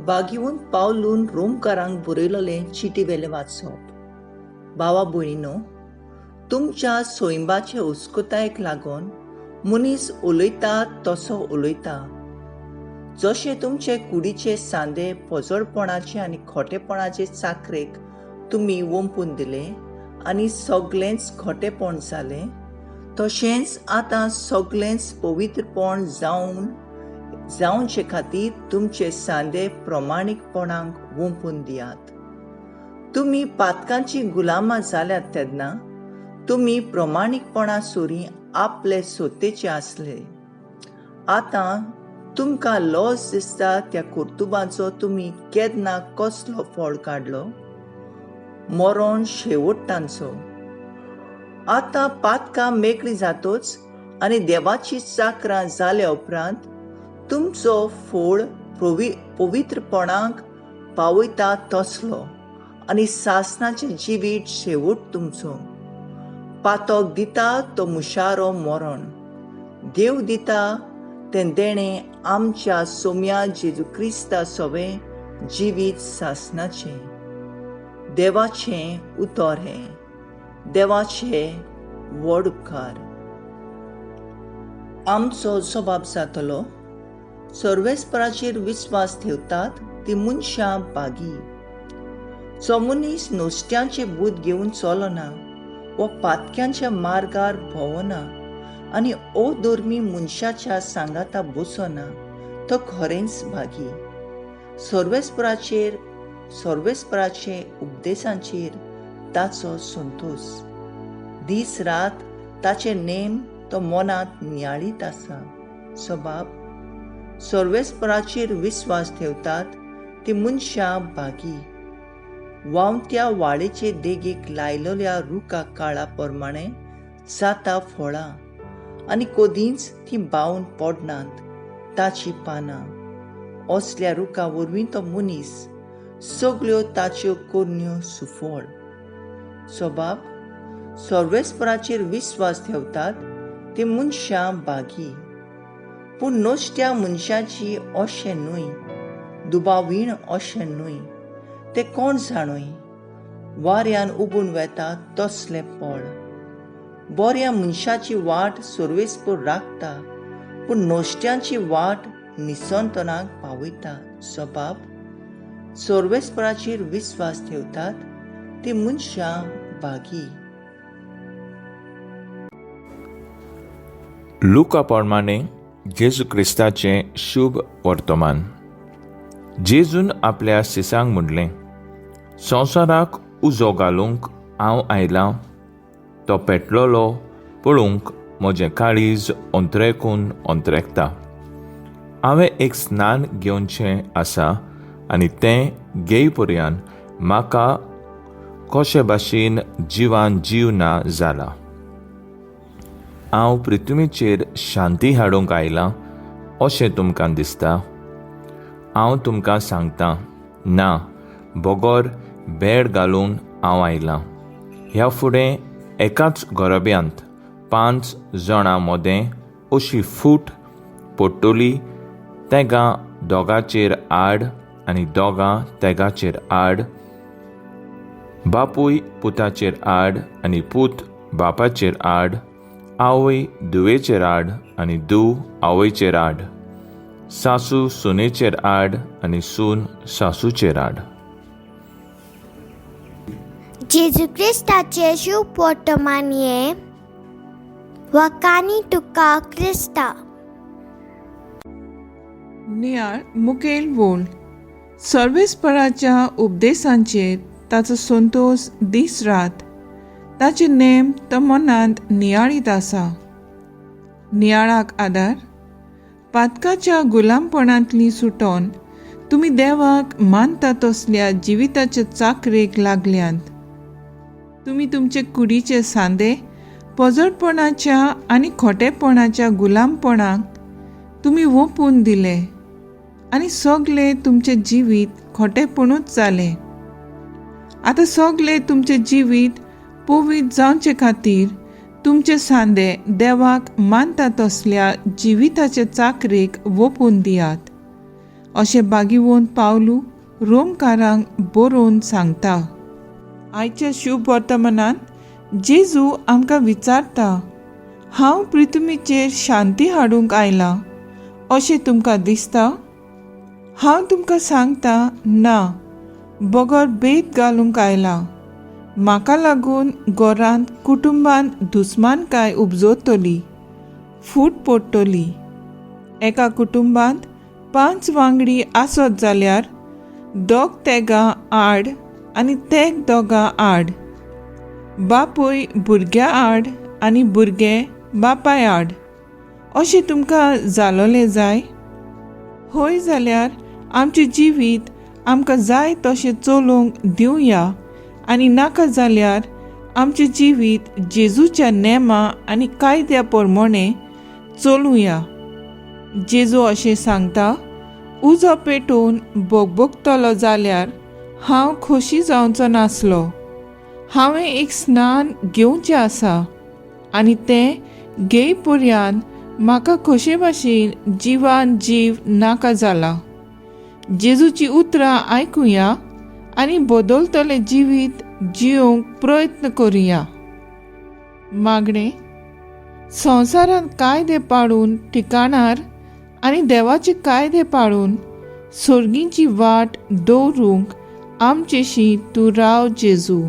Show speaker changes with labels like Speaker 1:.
Speaker 1: बागिवून पावलून रोमकारांक बरयलोलें चिटी वेलें वाचप. भावा भयणीनो, तुमच्या सोयंबाचे उत्सुकतायेक लागून मनीस उलयता तसो उलयता. जशें तुमचे कुडीचे सांदे पोजडपणाचे आनी खोटेपणाचे चाकरेक तुमी वंपून दिले आनी सगळेंच खोटेपण जालें, तशेंच आतां सगळेंच पवित्रपण जावन जावचे खातीर तुमचे सांदे प्रमाणीकपणाक वंपून दियात. तुमी पातकांची गुलामां जाल्यात तेन्ना तुमी प्रमाणीकपणा सरी आपले सोतेचे आसले. आतां तुमकां लॉस दिसता त्या कर्तुबाचो तुमी केन्ना कसलो फळ काडलो? मरण शेवट तांचो. आतां पातकां मेकळीं जातच आनी देवाची चाकरां जाल्या उपरांत तुमचो फळ पवित्रपणाक पावयता तसलो आनी सासणाचें जिवीत शेवट तुमचो. पातक दिता तो मुशारो मरण, देव दिता तें देणें आमच्या सोम्या जेजू क्रिस्ता सवें जिवीत सासणाचें. देवाचें उतर हें. देवाचे व्हड उपकार. आमचो जबाब जातलो, सर्वेस्पराचेर विस्वास ठेवतात ती मनशां भागी. जो मनीस नुस्त्यांचे बूद घेवन चलना वा पातक्यांच्या मार्गार भोंवना आनी अधर्मी मनशाच्या सांगाता बसना तो खरेंच भागी. सर्वेस्पराचेर सर्वेस्पराचे उपदेशांचेर ताचो संतोश. दीस रात ताचे नेम तो मनांत नियाळीत आसा. सबाब सर्वेस्पराचेर विस्वास ठेवतात ती मनशां भागी. व्हांवत्या वाळेचे देगेक लायलेल्या रुखा काळा प्रमाणे जाता फळां आनी कदींच ती बावून पडनात ताची पानां. असल्या रुखा वरवीं तो मनीस सगळ्यो ताच्यो करण्यो सुफळ. सबाब सर्वेस्पराचेर विस्वास ठेवतात ती मनशां भागी. पूण नश्ट्या मनशाची अशें न्हय, दुबावीण अशें न्हय, ते कोण जाणूय वाऱ्यान उबून वेता तसलें पळ. बऱ्या मनशाची वाट सर्वेस्पर राखता, पूण नश्ट्यांची वाट निसंतनाक पावयता. सबाब सर्वेस्पराचेर विस्वास ठेवतात ती मनशां भागी.
Speaker 2: लुका प्रमाणे जेजू क्रिस्ताचें शुभ वर्तमान. जेजून आपल्या शिसांक म्हणलें, संवसाराक उजो घालूंक हांव आयलां, तो पेटलोलो पळोवंक म्हजें काळीज अंतरेकून अंतरेकता. हांवें एक स्नान घेवचें आसा आनी तें घेय पर्यंत म्हाका कशे भाशेन जिवान जीव ना जाला. हांव पृथ्वीचेर शांती हाडूंक आयलां अशें तुमकां दिसता? हांव तुमकां सांगता, ना, बगर बेड घालून हांव आयलां. ह्या फुडें एकाच घराब्यांत 5 जाणां मदें अशी फूट पडटली, तेगां दोगाचेर आड आनी दोगां तेगाचेर आड, बापूय पुताचेर आड आनी पूत बापाचेर आड, आवय धुवेचेर आड आनी धूव आवयचेर आड, सासू सुनेचेर आड आनी सून सासूचेर आड.
Speaker 3: जेजू क्रिस्ताचें शुभ वर्तमान हें. वकानी तुका क्रिस्ता.
Speaker 4: नियाळ मुखेल वोळ. सर्वेस्पराच्या उपदेशांचेर ताचो संतोश दीस रात, ताचे नेम तो मनांत नियाळीत आसा. नियाळाक आदार. पातकाच्या गुलामपणांतली सुटोन तुमी देवाक मानता तसल्या जिविताच्या चाकरेक लागल्यांत. तुमी तुमचे कुडीचे सांदे पोजडपणाच्या आनी खोटेपणाच्या गुलामपणाक तुमी वोपून दिले आनी सगळे तुमचें जिवीत खोटेपणूच जालें. आतां सगळे तुमचें जिवीत पवित्र जावचे खातीर तुमचे सांदे देवाक मानता तसल्या जिविताचे चाकरेक वोपून दियात अशें बागीवोन पावलू रोमकारांक बरोवन सांगता. आयच्या शुभ वर्तमानांत जेजू आमकां विचारता, हांव पृथ्वीचेर शांती हाडूंक आयलां अशें तुमकां दिसता? हांव तुमकां सांगता, ना, बगर भेद घालूंक आयलां. म्हाका लागून घरांत कुटुंबांत दुस्मानकाय उपजतली, फूट पडटली. एका कुटुंबांत 5 वांगडी आसत जाल्यार दोग तेगां आड आनी तेग दोगां आड, बापूय भुरग्यां आड आनी भुरगे बापाय आड, अशें तुमकां जालोलें जाय? हय जाल्यार आमचें जिवीत आमकां जाय तशें चलोवंक दिवया आनी नाका जाल्यार आमचें जिवीत जेजूच्या नेमा आनी कायद्या प्रमाणे चलुया. जेजू अशें सांगता, उजो पेटोवन बोगबोगतलो जाल्यार हांव खोशी जावचो नासलो. हांवें एक स्नान घेवचें आसा आनी तें घेय पर्यान म्हाका खोशे भाशेन जिवान जीव नाका जाला. जेजूची उतरां आयकुया आनी बदलतलें जिवीत जियोंक प्रयत्न करुया. मागणें, संवसारांत कायदे पाळून ठिकाणार आनी देवाचे कायदे पाळून सोर्गींची वाट दवरूंक आमचेशी तूं राव जेजू.